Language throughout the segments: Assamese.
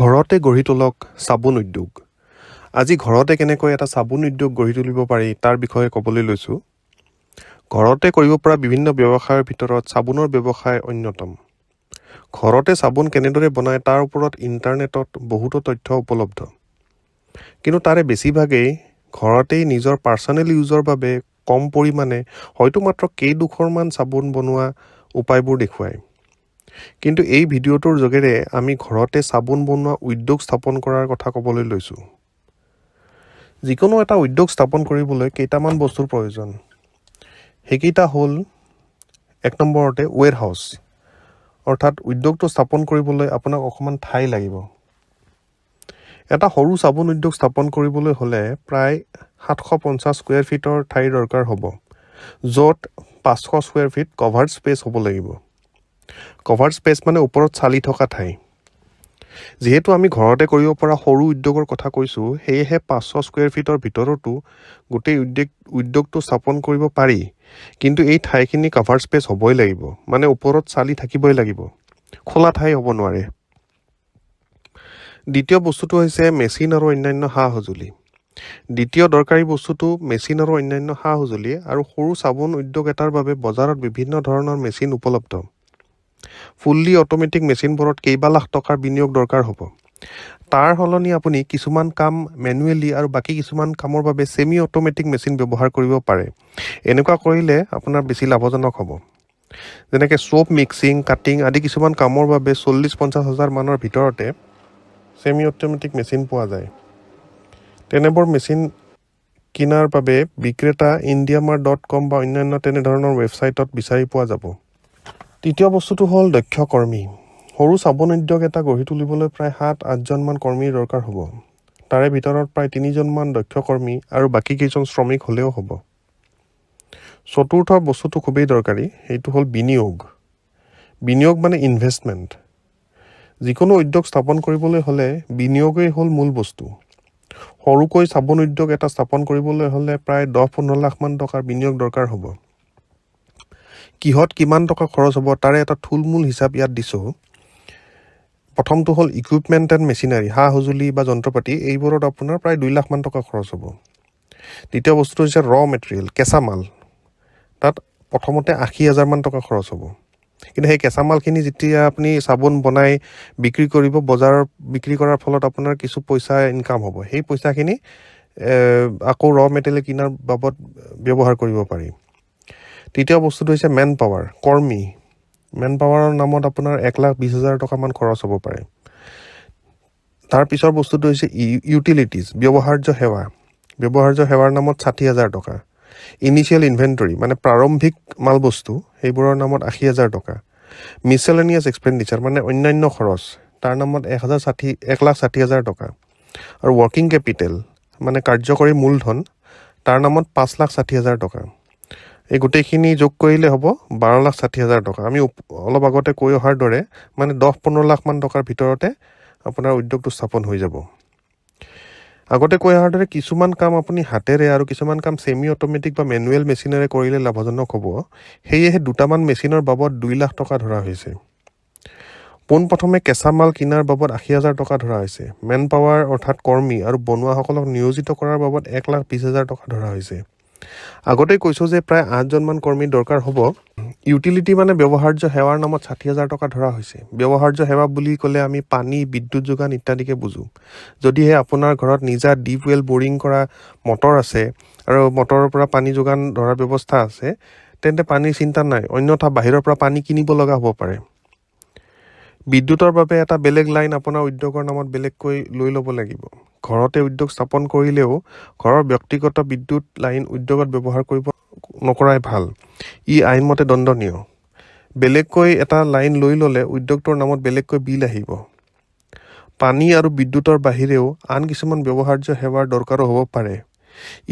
ঘৰতে গঢ়ি তোলক চাবোন উদ্যোগ। আজি ঘৰতে কেনেকৈ এটা চাবোন উদ্যোগ গঢ়ি তুলিব পাৰি, তাৰ বিষয়ে ক'বলৈ লৈছোঁ। ঘৰতে কৰিব পৰা বিভিন্ন ব্যৱসায়ৰ ভিতৰত চাবোনৰ ব্যৱসায় অন্যতম। ঘৰতে চাবোন কেনেদৰে বনায়, তাৰ ওপৰত ইণ্টাৰনেটত বহুতো তথ্য উপলব্ধ। কিন্তু তাৰে বেছিভাগেই ঘৰতেই নিজৰ পাৰ্চনেল ইউজৰ বাবে কম পৰিমাণে, হয়তো মাত্ৰ কেইডোখৰমান চাবোন বনোৱা উপায়বোৰ দেখুৱায়। কিন্তু এই ভিডিঅ'টোৰ যোগেৰে আমি ঘৰতে চাবোন বনোৱা উদ্যোগ স্থাপন কৰাৰ কথা ক'বলৈ লৈছোঁ। যিকোনো এটা উদ্যোগ স্থাপন কৰিবলৈ কেইটামান বস্তুৰ প্ৰয়োজন। সেইকেইটা হ'ল, এক নম্বৰতে ৱেৰ হাউচ, অৰ্থাৎ উদ্যোগটো স্থাপন কৰিবলৈ আপোনাক অকণমান ঠাই লাগিব। এটা সৰু চাবোন উদ্যোগ স্থাপন কৰিবলৈ হ'লে প্ৰায় 750 স্কুৱেৰ ফিটৰ ঠাইৰ দৰকাৰ হ'ব, য'ত 500 স্কুৱেৰ ফিট কভাৰ্ড স্পেচ হ'ব লাগিব। কভাৰ্ড স্পেচ মানে ওপৰত চালি থকা ঠাই। যিহেতু আমি ঘৰতে কৰিব পৰা সৰু উদ্যোগৰ কথা কৈছোঁ, সেয়েহে 500 স্কুৱেৰ ফিটৰ ভিতৰতো গোটেই উদ্যোগটো স্থাপন কৰিব পাৰি। কিন্তু এই ঠাইখিনি কভাৰ স্পেচ হ'বই লাগিব, মানে ওপৰত চালি থাকিবই লাগিব, খোলা ঠাই হ'ব নোৱাৰে। দ্বিতীয় বস্তুটো হৈছে মেচিন আৰু অন্যান্য সা সঁজুলি। দ্বিতীয় দৰকাৰী বস্তুটো মেচিন আৰু অন্যান্য সা সঁজুলি। আৰু সৰু চাবোন উদ্যোগ এটাৰ বাবে বজাৰত বিভিন্ন ধৰণৰ মেচিন উপলব্ধ। ফুল্লি অট'মেটিক মেচিনবোৰত কেইবা লাখ টকাৰ বিনিয়োগ দৰকাৰ হ'ব। তাৰ সলনি আপুনি কিছুমান কাম মেনুৱেলি আৰু বাকী কিছুমান কামৰ বাবে ছেমি অট'মেটিক মেচিন ব্যৱহাৰ কৰিব পাৰে। এনেকুৱা কৰিলে আপোনাৰ বেছি লাভজনক হ'ব। যেনেকৈ চ'প মিক্সিং, কাটিং আদি কিছুমান কামৰ বাবে 40-50 হাজাৰ মানৰ ভিতৰতে ছেমি অট'মেটিক মেচিন পোৱা যায়। তেনেবোৰ মেচিন কিনাৰ বাবে বিক্ৰেতা ইণ্ডিয়ামাৰ্ট.কম বা অন্যান্য তেনেধৰণৰ ৱেবছাইটত বিচাৰি পোৱা যাব। তৃতীয় বস্তুটো হ'ল দক্ষ কৰ্মী। সৰু চাবোন উদ্যোগ এটা গঢ়ি তুলিবলৈ প্ৰায় 7-8জনমান কৰ্মীৰ দৰকাৰ হ'ব। তাৰে ভিতৰত প্ৰায় তিনিজনমান দক্ষ কৰ্মী আৰু বাকী কেইজন শ্ৰমিক হ'লেও হ'ব। চতুৰ্থ বস্তুটো খুবেই দৰকাৰী, সেইটো হ'ল বিনিয়োগ। বিনিয়োগ মানে ইনভেষ্টমেণ্ট। যিকোনো উদ্যোগ স্থাপন কৰিবলৈ হ'লে বিনিয়োগেই হ'ল মূল বস্তু। সৰুকৈ চাবোন উদ্যোগ এটা স্থাপন কৰিবলৈ হ'লে প্ৰায় 10-15 লাখমান টকাৰ বিনিয়োগ দৰকাৰ হ'ব। কিহত কিমান টকা খৰচ হ'ব, তাৰে এটা থুলমূল হিচাপ ইয়াত দিছোঁ। প্ৰথমটো হ'ল ইকুইপমেণ্ট এণ্ড মেচিনাৰী, সা সঁজুলি বা যন্ত্ৰপাতি। এইবোৰত আপোনাৰ প্ৰায় 2 লাখমান টকা খৰচ হ'ব। দ্বিতীয় বস্তুটো হৈছে ৰ মেটেৰিয়েল, কেঁচা মাল। তাত প্ৰথমতে 80 হাজাৰমান টকা খৰচ হ'ব। কিন্তু সেই কেঁচা মালখিনি যেতিয়া আপুনি চাবোন বনাই বিক্ৰী কৰিব, বজাৰত বিক্ৰী কৰাৰ ফলত আপোনাৰ কিছু পইচা ইনকাম হ'ব। সেই পইচাখিনি আকৌ ৰ মেটেৰিয়েল কিনাৰ বাবদ ব্যৱহাৰ কৰিব পাৰি। তৃতীয় বস্তুটো হৈছে মেন পাৱাৰ, কৰ্মী। মেন পাৱাৰৰ নামত আপোনাৰ 1,20,000 টকামান খৰচ হ'ব পাৰে। তাৰ পিছৰ বস্তুটো হৈছে ইউটিলিটিজ, ব্যৱহাৰ্য সেৱা। ব্যৱহাৰ্য সেৱাৰ নামত 60 হাজাৰ টকা। ইনিচিয়েল ইনভেণ্টৰী, মানে প্ৰাৰম্ভিক মাল বস্তু, সেইবোৰৰ নামত 80 হাজাৰ টকা। মিছেলেনিয়াছ এক্সপেণ্ডিচাৰ, মানে অন্যান্য খৰচ, তাৰ নামত এক হাজাৰ ষাঠি 1,60,000 টকা। আৰু ৱৰ্কিং কেপিটেল, মানে কাৰ্যকৰী মূলধন, তাৰ নামত 5,60,000 টকা। এই গোটেইখিনি যোগ কৰিলে হ'ব 12,60,000 টকা। আমি অলপ আগতে কৈ অহাৰ দৰে, মানে 10-15 লাখমান টকাৰ ভিতৰতে আপোনাৰ উদ্যোগটো স্থাপন হৈ যাব। আগতে কৈ অহাৰ দৰে কিছুমান কাম আপুনি হাতেৰে আৰু কিছুমান কাম ছেমি অট'মেটিক বা মেনুৱেল মেচিনেৰে কৰিলে লাভজনক হ'ব। সেয়েহে দুটামান মেচিনৰ বাবদ 2 লাখ টকা ধৰা হৈছে। পোনপ্ৰথমে কেঁচা মাল কিনাৰ বাবদ 80 হাজাৰ টকা ধৰা হৈছে। মেন পাৱাৰ, অৰ্থাৎ কৰ্মী আৰু বনোৱাসকলক নিয়োজিত কৰাৰ বাবদ 1,20,000 টকা ধৰা হৈছে। আগতেই কৈছোঁ যে প্ৰায় আঠজনমান কৰ্মীৰ দৰকাৰ হ'ব। ইউটিলিটি, মানে ব্যৱহাৰ্য সেৱাৰ নামত 60 হাজাৰ টকা ধৰা হৈছে। ব্যৱহাৰ্য সেৱা বুলি ক'লে আমি পানী, বিদ্যুৎ যোগান ইত্যাদিকে বুজোঁ। যদিহে আপোনাৰ ঘৰত নিজা ডিপ ৱেল বৰিং কৰা মটৰ আছে আৰু মটৰৰ পৰা পানী যোগান ধৰাৰ ব্যৱস্থা আছে, তেন্তে পানীৰ চিন্তা নাই। অন্যথা বাহিৰৰ পৰা পানী কিনিব লগা হ'ব পাৰে। বিদ্যুতৰ বাবে এটা বেলেগ লাইন আপোনাৰ উদ্যোগৰ নামত বেলেগকৈ লৈ ল'ব লাগিব। ঘৰতে উদ্যোগ স্থাপন কৰিলেও ঘৰৰ ব্যক্তিগত বিদ্যুৎ লাইন উদ্যোগত ব্যৱহাৰ কৰিব নকৰাই ভাল। ই আইনমতে দণ্ডনীয়। বেলেগকৈ এটা লাইন লৈ ল'লে উদ্যোগটোৰ নামত বেলেগকৈ বিল আহিব। পানী আৰু বিদ্যুতৰ বাহিৰেও আন কিছুমান ব্যৱহাৰ্য সেৱাৰ দৰকাৰো হ'ব পাৰে।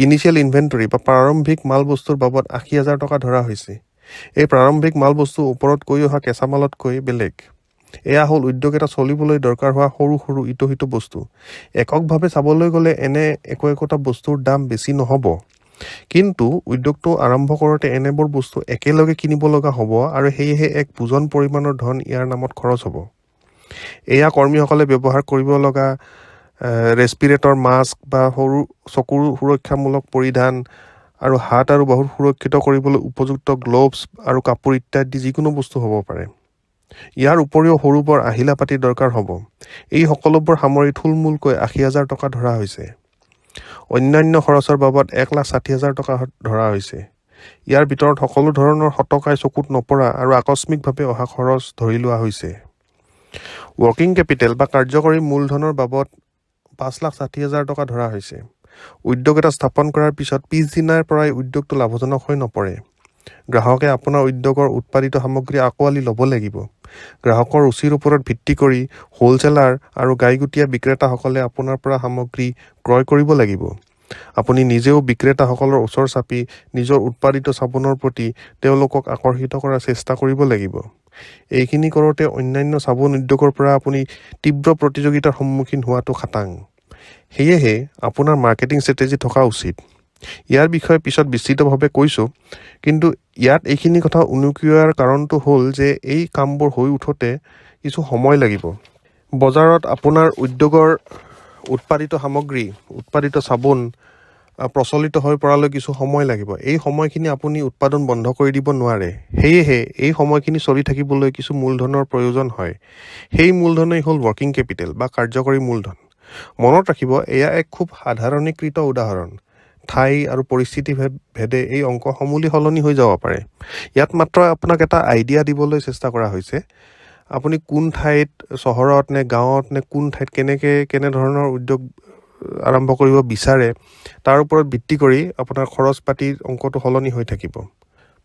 ইনিচিয়েল ইনভেণ্টৰী বা প্ৰাৰম্ভিক মাল বস্তুৰ বাবদ 80 হাজাৰ টকা ধৰা হৈছে। এই প্ৰাৰম্ভিক মাল বস্তু ওপৰত কৈ অহা কেঁচা মালতকৈ বেলেগ। এয়া হ'ল উদ্যোগ এটা চলিবলৈ দৰকাৰ হোৱা সৰু সৰু ইটো সিটো বস্তু। এককভাৱে চাবলৈ গ'লে এনে একো একোটা বস্তুৰ দাম বেছি নহ'ব। কিন্তু উদ্যোগটো আৰম্ভ কৰোঁতে এনেবোৰ বস্তু একেলগে কিনিব লগা হ'ব আৰু সেয়েহে এক বুজন পৰিমাণৰ ধন ইয়াৰ নামত খৰচ হ'ব। এয়া কৰ্মীসকলে ব্যৱহাৰ কৰিব লগা ৰেচপিৰেটৰ মাস্ক বা সৰু চকুৰ সুৰক্ষামূলক পৰিধান আৰু হাত আৰু বাহুত সুৰক্ষিত কৰিবলৈ উপযুক্ত গ্ল'ভছ আৰু কাপোৰ ইত্যাদি যিকোনো বস্তু হ'ব পাৰে। ইয়াৰ উপৰিও সৰু বৰ আহিলা পাতিৰ দৰকাৰ হ'ব। এই সকলোবোৰ সামৰি থুলমূলকৈ 80,000 টকা ধৰা হৈছে। অন্যান্য খৰচৰ বাবদ 1,60,000 টকা ধৰা হৈছে। ইয়াৰ ভিতৰত সকলো ধৰণৰ সতকাই চকুত নপৰা আৰু আকস্মিকভাৱে অহা খৰচ ধৰি লোৱা হৈছে। ৱৰ্কিং কেপিটেল বা কাৰ্যকৰী মূলধনৰ বাবদ 5,60,000 টকা ধৰা হৈছে। উদ্যোগ এটা স্থাপন কৰাৰ পিছত পিছদিনাৰ পৰাই উদ্যোগটো লাভজনক হৈ নপৰে। গ্ৰাহকে আপোনাৰ উদ্যোগৰ উৎপাদিত সামগ্ৰী আঁকোৱালি ল'ব লাগিব। গ্ৰাহকৰ ৰুচিৰ ওপৰত ভিত্তি কৰি হ'লচেলাৰ আৰু গাইগুটীয়া বিক্ৰেতাসকলে আপোনাৰ পৰা সামগ্ৰী ক্ৰয় কৰিব লাগিব। আপুনি নিজেও বিক্ৰেতাসকলৰ ওচৰ চাপি নিজৰ উৎপাদিত চাবোনৰ প্ৰতি তেওঁলোকক আকৰ্ষিত কৰাৰ চেষ্টা কৰিব লাগিব। এইখিনি কৰোঁতে অন্যান্য চাবোন উদ্যোগৰ পৰা আপুনি তীব্ৰ প্ৰতিযোগিতাৰ সন্মুখীন হোৱাটো খাটাং। সেয়েহে আপোনাৰ মাৰ্কেটিং ষ্ট্ৰেটেজি থকা উচিত। ইয়াৰ বিষয়ে পিছত বিস্তৃতভাৱে কৈছোঁ, কিন্তু ইয়াত এইখিনি কথা উনুকিওৱাৰ কাৰণটো হ'ল যে এই কামবোৰ হৈ উঠোঁতে কিছু সময় লাগিব। বজাৰত আপোনাৰ উদ্যোগৰ উৎপাদিত সামগ্ৰী, উৎপাদিত চাবোন প্ৰচলিত হৈ পৰালৈ কিছু সময় লাগিব। এই সময়খিনি আপুনি উৎপাদন বন্ধ কৰি দিব নোৱাৰে। সেয়েহে এই সময়খিনি চলি থাকিবলৈ কিছু মূলধনৰ প্ৰয়োজন হয়। সেই মূলধনেই হ'ল ৱৰ্কিং কেপিটেল বা কাৰ্যকৰী মূলধন। মনত ৰাখিব, এয়া এক খুব সাধাৰণীকৃত উদাহৰণ। ঠাই আৰু পৰিস্থিতি ভেদে এই অংক সমূলি সলনি হৈ যাব পাৰে। ইয়াত মাত্ৰ আপোনাক এটা আইডিয়া দিবলৈ চেষ্টা কৰা হৈছে। আপুনি কোন ঠাইত, চহৰত নে গাঁৱত নে কোন ঠাইত কেনেকৈ কেনেধৰণৰ উদ্যোগ আৰম্ভ কৰিব বিচাৰে, তাৰ ওপৰত ভিত্তি কৰি আপোনাৰ খৰচ পাতিৰ অংকটো সলনি হৈ থাকিব।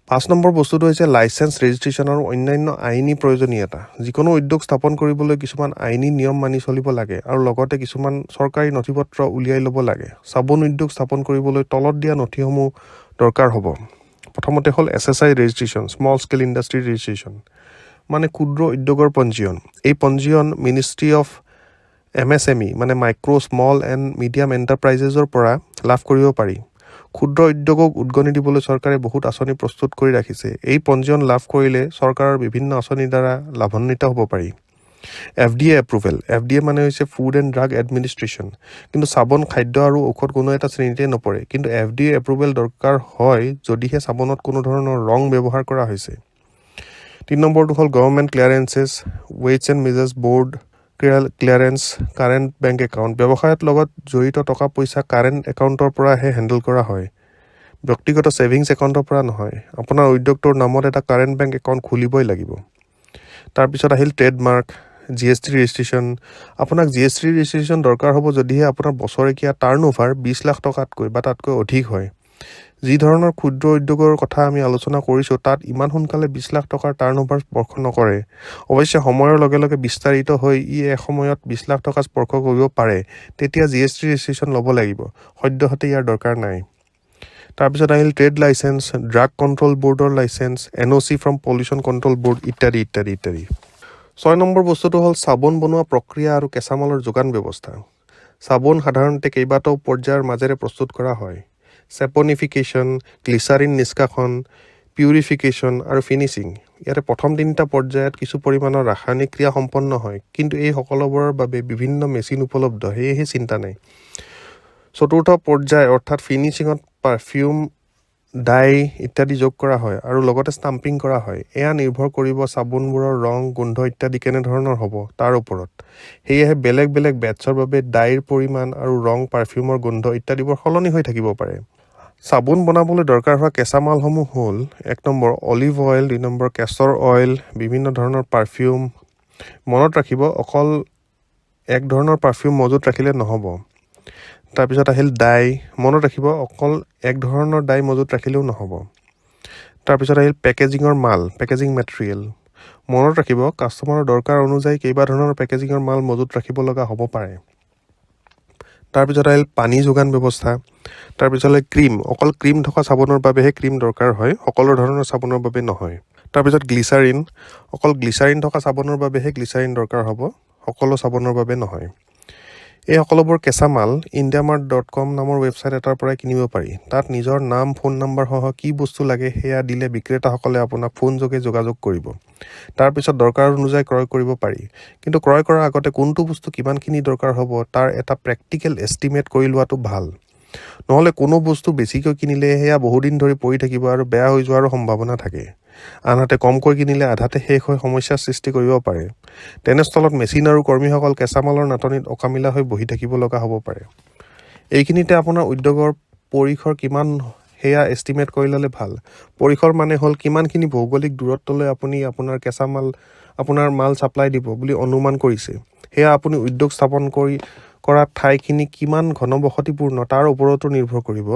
5 নম্বৰ বস্তুটো হৈছে লাইচেঞ্চ, ৰেজিষ্ট্ৰেশ্যন আৰু অন্যান্য আইনী প্ৰয়োজনীয়তা। যিকোনো উদ্যোগ স্থাপন কৰিবলৈ কিছুমান আইনী নিয়ম মানি চলিব লাগে আৰু লগতে কিছুমান চৰকাৰী নথি পত্ৰ উলিয়াই ল'ব লাগে। চাবোন উদ্যোগ স্থাপন কৰিবলৈ তলত দিয়া নথিসমূহ দৰকাৰ হ'ব। প্ৰথমতে হ'ল SSI registration, small scale industry registration, মানে ক্ষুদ্ৰ উদ্যোগৰ পঞ্জীয়ন। এই পঞ্জীয়ন মিনিষ্ট্ৰী অফ এমএছএমই, মানে মাইক্ৰ' স্মল এণ্ড মিডিয়াম এণ্টাৰপ্ৰাইজেছৰ পৰা লাভ কৰিব পাৰি। ক্ষুদ্ৰ উদ্যোগক উদগনি দিবলৈ চৰকাৰে বহুত আঁচনি প্ৰস্তুত কৰি ৰাখিছে। এই পঞ্জীয়ন লাভ কৰিলে চৰকাৰৰ বিভিন্ন আঁচনিৰ দ্বাৰা লাভান্বিত হ'ব পাৰি। FDA approval. FDA মানে হৈছে ফুড এণ্ড ড্ৰাগ এডমিনিষ্ট্ৰেশ্যন। কিন্তু চাবোন খাদ্য আৰু ঔষধ কোনো এটা শ্ৰেণীতে নপৰে। কিন্তু এফডিএ এপ্ৰুভেল দৰকাৰ হয় যদিহে চাবোনত কোনো ধৰণৰ ৰং ব্যৱহাৰ কৰা হৈছে। 3 নম্বৰটো হ'ল government clearances, Weights and Measures Board clearance, current bank account। ব্যৱসায়ত লগত জড়িত টকা পইচা কাৰেণ্ট একাউণ্টৰ পৰাহে হেণ্ডেল কৰা হয়, ব্যক্তিগত ছেভিংছ একাউণ্টৰ পৰা নহয়। আপোনাৰ উদ্যোগটোৰ নামত এটা কাৰেণ্ট বেংক একাউণ্ট খুলিবই লাগিব। তাৰপিছত আহিল ট্ৰেডমাৰ্ক, জিএছটি ৰেজিষ্ট্ৰেশ্যন। আপোনাক জিএছটি ৰেজিষ্ট্ৰেশ্যন দৰকাৰ হ'ব যদিহে আপোনাৰ বছৰেকীয়া টাৰ্ণ অভাৰ 20 লাখ টকাতকৈ বা তাতকৈ অধিক হয়। যি ধৰণৰ ক্ষুদ্ৰ উদ্যোগৰ কথা আমি আলোচনা কৰিছোঁ, তাত ইমান সোনকালে 20 লাখ টকাৰ টাৰ্ণ অভাৰ স্পৰ্শ নকৰে। অৱশ্যে সময়ৰ লগে লগে বিস্তাৰিত হৈ ই এসময়ত 20 লাখ টকা স্পৰ্শ কৰিব পাৰে। তেতিয়া জিএছটি ৰেজিষ্ট্ৰেশ্যন ল'ব লাগিব। সদ্যহতে ইয়াৰ দৰকাৰ নাই। তাৰপিছত আহিল ট্ৰেড লাইচেঞ্চ, ড্ৰাগ কণ্ট্ৰল ব'ৰ্ডৰ licence, NOC from Pollution Control Board ইত্যাদি ইত্যাদি ইত্যাদি। 6 নম্বৰ বস্তুটো হ'ল চাবোন বনোৱা প্ৰক্ৰিয়া আৰু কেঁচামালৰ যোগান ব্যৱস্থা। চাবোন সাধাৰণতে কেইবাটাও পৰ্যায়ৰ মাজেৰে প্ৰস্তুত কৰা হয়: চেপনিফিকেশ্যন, গ্লিচাৰিন নিষ্কাশন, পিউৰিফিকেশ্যন আৰু ফিনিচিং। ইয়াতে প্ৰথম তিনিটা পৰ্যায়ত কিছু পৰিমাণৰ ৰাসায়নিক ক্ৰিয়া সম্পন্ন হয়, কিন্তু এই সকলোবোৰৰ বাবে বিভিন্ন মেচিন উপলব্ধ, সেয়েহে চিন্তা নাই। চতুৰ্থ পৰ্যায় অৰ্থাৎ ফিনিচিঙত পাৰফিউম, ডাই ইত্যাদি যোগ কৰা হয় আৰু লগতে ষ্টাম্পিং কৰা হয়। এয়া নিৰ্ভৰ কৰিব চাবোনবোৰৰ ৰং, গোন্ধ ইত্যাদি কেনেধৰণৰ হ'ব তাৰ ওপৰত। সেয়েহে বেলেগ বেলেগ বেটছৰ বাবে ডাইৰ পৰিমাণ আৰু ৰং, পাৰফিউমৰ গোন্ধ ইত্যাদিবোৰ সলনি হৈ থাকিব পাৰে। চাবোন বনাবলৈ দৰকাৰ হোৱা কেঁচামালসমূহ হ'ল: 1 number olive oil, 2 number castor oil, বিভিন্ন ধৰণৰ পাৰফিউম। মনত ৰাখিব, অকল এক ধৰণৰ পাৰফিউম মজুত ৰাখিলে নহ'ব। তাৰপিছত আহিল ডাই। মনত ৰাখিব, অকল এক ধৰণৰ ডাই মজুত ৰাখিলেও নহ'ব। তাৰপিছত আহিল পেকেজিঙৰ মাল, পেকেজিং মেটেৰিয়েল। মনত ৰাখিব, কাষ্টমাৰৰ দৰকাৰ অনুযায়ী কেইবা ধৰণৰ পেকেজিঙৰ মাল মজুত ৰাখিব লগা হ'ব পাৰে। তাৰপিছত আহিল পানী যোগান ব্যৱস্থা। তাৰপিছত আহিল ক্ৰীম। অকল ক্ৰীম থকা চাবোনৰ বাবেহে ক্ৰীম দৰকাৰ হয়, সকলো ধৰণৰ চাবোনৰ বাবে নহয়। তাৰপিছত গ্লিচাৰিন। অকল গ্লিচাৰিন থকা চাবোনৰ বাবেহে গ্লিচাৰিন দৰকাৰ হ'ব, সকলো চাবোনৰ বাবে নহয়। এই সকলোবোৰ কেঁচামাল IndiaMART.com নামৰ ৱেবছাইট এটাৰ পৰাই কিনিব পাৰি। তাত নিজৰ নাম, ফোন নম্বৰসহ কি বস্তু লাগে সেয়া দিলে বিক্ৰেতাসকলে আপোনাক ফোনযোগে যোগাযোগ কৰিব। তাৰপিছত দৰকাৰ অনুযায়ী ক্ৰয় কৰিব পাৰি। কিন্তু ক্ৰয় কৰাৰ আগতে কোনটো বস্তু কিমানখিনি দৰকাৰ হ'ব, তাৰ এটা প্ৰেক্টিকেল এষ্টিমেট কৰি লোৱাটো ভাল। নহ'লে কোনো বস্তু বেছিকৈ কিনিলে সেয়া বহুদিন ধৰি পৰি থাকিব আৰু বেয়া হৈ যোৱাৰো সম্ভাৱনা থাকে। আনহাতে কমকৈ কিনিলে আধাতে শেষ হৈ সমস্যাৰ সৃষ্টি কৰিব পাৰে। তেনেস্থলত মেচিন আৰু কৰ্মীসকল কেঁচামালৰ নাটনিত অকামিলা হৈ বহি থাকিব লগা হ'ব পাৰে। এইখিনিতে আপোনাৰ উদ্যোগৰ পৰিসৰ কিমান, সেয়া এষ্টিমেট কৰি ল'লে ভাল। পৰিসৰ মানে হ'ল কিমানখিনি ভৌগোলিক দূৰত্বলৈ আপুনি আপোনাৰ কেঁচামাল, আপোনাৰ মাল ছাপ্লাই দিব বুলি অনুমান কৰিছে। সেয়া আপুনি উদ্যোগ স্থাপন কৰা ঠাইখিনি কিমান ঘনবসতিপূৰ্ণ তাৰ ওপৰতো নিৰ্ভৰ কৰিব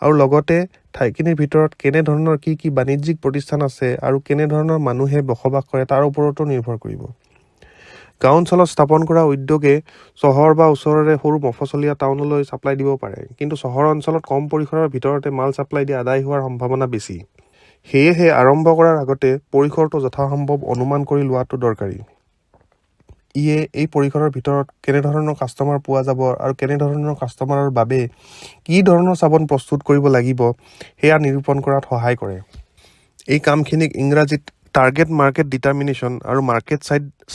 আৰু লগতে ঠাইখিনিৰ ভিতৰত কেনেধৰণৰ কি কি বাণিজ্যিক প্ৰতিষ্ঠান আছে আৰু কেনেধৰণৰ মানুহে বসবাস কৰে, তাৰ ওপৰতো নিৰ্ভৰ কৰিব। গাঁও অঞ্চলত স্থাপন কৰা উদ্যোগে চহৰ বা ওচৰৰে সৰু মফচলীয়া টাউনলৈ ছাপ্লাই দিব পাৰে। কিন্তু চহৰ অঞ্চলত কম পৰিসৰৰ ভিতৰতে মাল ছাপ্লাই দি আদায় হোৱাৰ সম্ভাৱনা বেছি। সেয়েহে আৰম্ভ কৰাৰ আগতে পৰিসৰটো যথাসম্ভৱ অনুমান কৰি লোৱাটো দৰকাৰী। ইয়ে এই পৰিসৰৰ ভিতৰত কেনেধৰণৰ কাষ্টমাৰ পোৱা যাব আৰু কেনেধৰণৰ কাষ্টমাৰৰ বাবে কি ধৰণৰ চাবোন প্ৰস্তুত কৰিব লাগিব, সেয়া নিৰূপণ কৰাত সহায় কৰে। এই কামখিনিক ইংৰাজীত টাৰ্গেট মাৰ্কেট ডিটাৰমিনেশ্যন আৰু মাৰ্কেট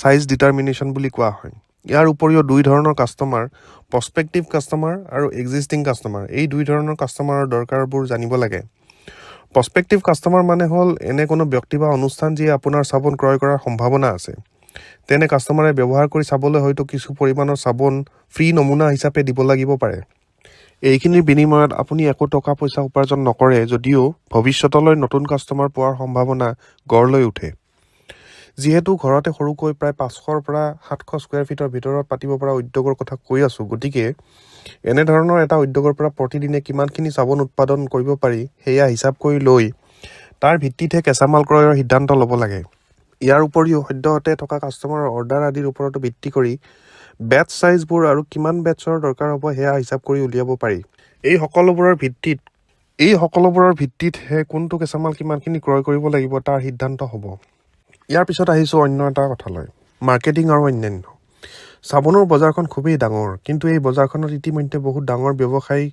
চাইজ ডিটাৰমিনেশ্যন বুলি কোৱা হয়। ইয়াৰ উপৰিও দুই ধৰণৰ কাষ্টমাৰ, প্ৰস্পেক্টিভ কাষ্টমাৰ আৰু এক্সিষ্টিং কাষ্টমাৰ, এই দুই ধৰণৰ কাষ্টমাৰৰ দৰকাৰবোৰ জানিব লাগে। প্ৰস্পেক্টিভ কাষ্টমাৰ মানে হ'ল এনে কোনো ব্যক্তি বা অনুষ্ঠান, যিয়ে আপোনাৰ চাবোন ক্ৰয় কৰাৰ সম্ভাৱনা আছে। তেনে কাষ্টমাৰে ব্যৱহাৰ কৰি চাবলৈ হয়তো কিছু পৰিমাণৰ চাবোন ফ্ৰী নমুনা হিচাপে দিব লাগিব পাৰে। এইখিনিৰ বিনিময়ত আপুনি একো টকা পইচা উপাৰ্জন নকৰে যদিও ভৱিষ্যতলৈ নতুন কাষ্টমাৰ পোৱাৰ সম্ভাৱনা গঢ় লৈ উঠে। যিহেতু ঘৰতে সৰুকৈ প্ৰায় 500ৰ পৰা 700 স্কুৱেৰ ফিটৰ ভিতৰত পাতিব পৰা উদ্যোগৰ কথা কৈ আছোঁ, গতিকে এনেধৰণৰ এটা উদ্যোগৰ পৰা প্ৰতিদিনে কিমানখিনি চাবোন উৎপাদন কৰিব পাৰি, সেয়া হিচাপ কৰি লৈ তাৰ ভিত্তিতহে কেঁচামাল ক্ৰয়ৰ সিদ্ধান্ত ল'ব লাগে। ইয়াৰ উপৰিও সদ্যহতে থকা কাষ্টমাৰৰ অৰ্ডাৰ আদিৰ ওপৰতো ভিত্তি কৰি বেটছ চাইজবোৰ আৰু কিমান বেটছৰ দৰকাৰ হ'ব, সেয়া হিচাপ কৰি উলিয়াব পাৰি। এই সকলোবোৰৰ ভিত্তিতহে কোনটো কেঁচামাল কিমানখিনি ক্ৰয় কৰিব লাগিব, তাৰ সিদ্ধান্ত হ'ব। ইয়াৰ পিছত আহিছোঁ অন্য এটা কথালৈ, মাৰ্কেটিং আৰু অন্যান্য। চাবোনৰ বজাৰখন খুবেই ডাঙৰ, কিন্তু এই বজাৰখনত ইতিমধ্যে বহুত ডাঙৰ ব্যৱসায়িক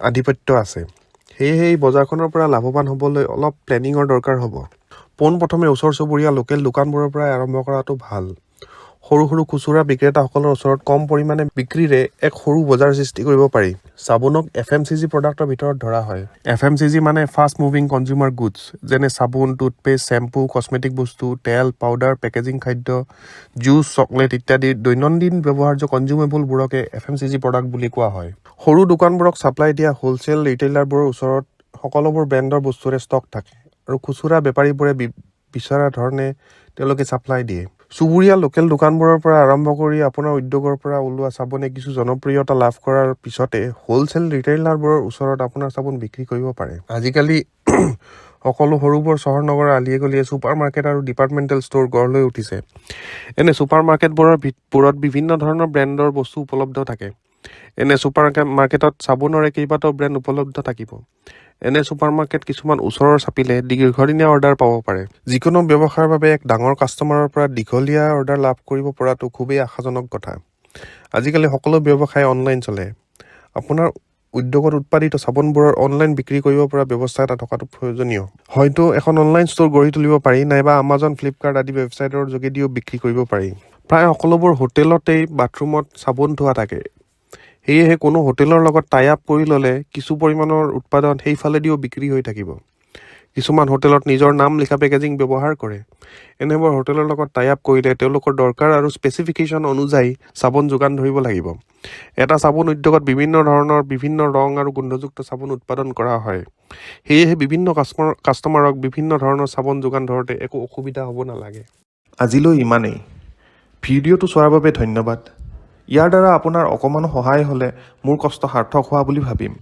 আধিপত্য আছে। সেয়েহে এই বজাৰখনৰ পৰা লাভৱান হ'বলৈ অলপ প্লেনিঙৰ দৰকাৰ হ'ব। পোনপ্ৰথমে ওচৰ চুবুৰীয়া লোকেল দোকানবোৰৰ পৰাই আৰম্ভ কৰাটো ভাল। সৰু সৰু খুচুৰা বিক্ৰেতাসকলৰ ওচৰত কম পৰিমাণে বিক্ৰীৰে এক সৰু বজাৰ সৃষ্টি কৰিব পাৰি। চাবোনক এফএমচিজি প্ৰডাক্টৰ ভিতৰত ধৰা হয়। এফএমচিজি মানে ফাষ্ট মুভিং কনজিউমাৰ গুডছ, যেনে চাবোন, টুথপেষ্ট, শ্বেম্পু, কচমেটিক বস্তু, তেল, পাউডাৰ, পেকেজিং খাদ্য, জুচ, চকলেট ইত্যাদি দৈনন্দিন ব্যৱহাৰ্য কনজিউমেবলবোৰকে এফএমচিজি প্ৰডাক্ট বুলি কোৱা হয়। সৰু দোকানবোৰক ছাপ্লাই দিয়া হ'লচেল ৰিটেইলাৰবোৰৰ ওচৰত সকলোবোৰ ব্ৰেণ্ডৰ বস্তুৰে ষ্টক থাকে আৰু খুচুৰা বেপাৰীবোৰে বিচৰা ধৰণে তেওঁলোকে ছাপ্লাই দিয়ে। চুবুৰীয়া লোকেল দোকানবোৰৰ পৰা আৰম্ভ কৰি আপোনাৰ উদ্যোগৰ পৰা ওলোৱা চাবোনে কিছু জনপ্ৰিয়তা লাভ কৰাৰ পিছতে হ'লচেল ৰিটেইলাৰবোৰৰ ওচৰত আপোনাৰ চাবোন বিক্ৰী কৰিব পাৰে। আজিকালি সকলো সৰু বৰ চহৰ নগৰৰ আলিয়ে গলিয়ে ছুপাৰ মাৰ্কেট আৰু ডিপাৰ্টমেণ্টেল ষ্ট'ৰ গঢ় লৈ উঠিছে। এনে ছুপাৰ মাৰ্কেটবোৰৰ বোৰত বিভিন্ন ধৰণৰ ব্ৰেণ্ডৰ বস্তু উপলব্ধ থাকে। এনে ছুপাৰ মাৰ্কেটত চাবোনৰে কেইবাটাও ব্ৰেণ্ড উপলব্ধ থাকিব। এনে ছুপাৰ মাৰ্কেট কিছুমান ওচৰৰ চাপিলে দীৰ্ঘদিনীয়া অৰ্ডাৰ পাব পাৰে। যিকোনো ব্যৱসায়ৰ বাবে এক ডাঙৰ কাষ্টমাৰৰ পৰা দীঘলীয়া অৰ্ডাৰ লাভ কৰিব পৰাটো খুবেই আশাজনক কথা। আজিকালি সকলো ব্যৱসায় অনলাইন চলে। আপোনাৰ উদ্যোগত উৎপাদিত চাবোনবোৰৰ অনলাইন বিক্ৰী কৰিব পৰা ব্যৱস্থা এটা থকাটো প্ৰয়োজনীয়। হয়তো এখন অনলাইন ষ্ট'ৰ গঢ়ি তুলিব পাৰি, নাইবা আমাজন, ফ্লিপকাৰ্ট আদি ৱেবছাইটৰ যোগেদিও বিক্ৰী কৰিব পাৰি। প্ৰায় সকলোবোৰ হোটেলতেই বাথৰুমত চাবোন থোৱা থাকে। সেয়েহে কোনো হোটেলৰ লগত টাই আপ কৰি ল'লে কিছু পৰিমাণৰ উৎপাদন সেইফালেদিও বিক্ৰী হৈ থাকিব। কিছুমান হোটেলত নিজৰ নাম লিখা পেকেজিং ব্যৱহাৰ কৰে। এনেবোৰ হোটেলৰ লগত টাই আপ কৰিলে তেওঁলোকৰ দৰকাৰ আৰু স্পেচিফিকেশ্যন অনুযায়ী চাবোন যোগান ধৰিব লাগিব। এটা চাবোন উদ্যোগত বিভিন্ন ধৰণৰ, বিভিন্ন ৰং আৰু গোন্ধযুক্ত চাবোন উৎপাদন কৰা হয়। সেয়েহে বিভিন্ন কাষ্টমাৰক বিভিন্ন ধৰণৰ চাবোন যোগান ধৰোঁতে একো অসুবিধা হ'ব নালাগে। আজিলৈ ইমানেই। ভিডিঅ'টো চোৱাৰ বাবে ধন্যবাদ। ইয়াৰ দ্বাৰা আপোনাৰ অকণমানো সহায় হ'লে মোৰ কষ্ট সাৰ্থক হোৱা বুলি ভাবিম।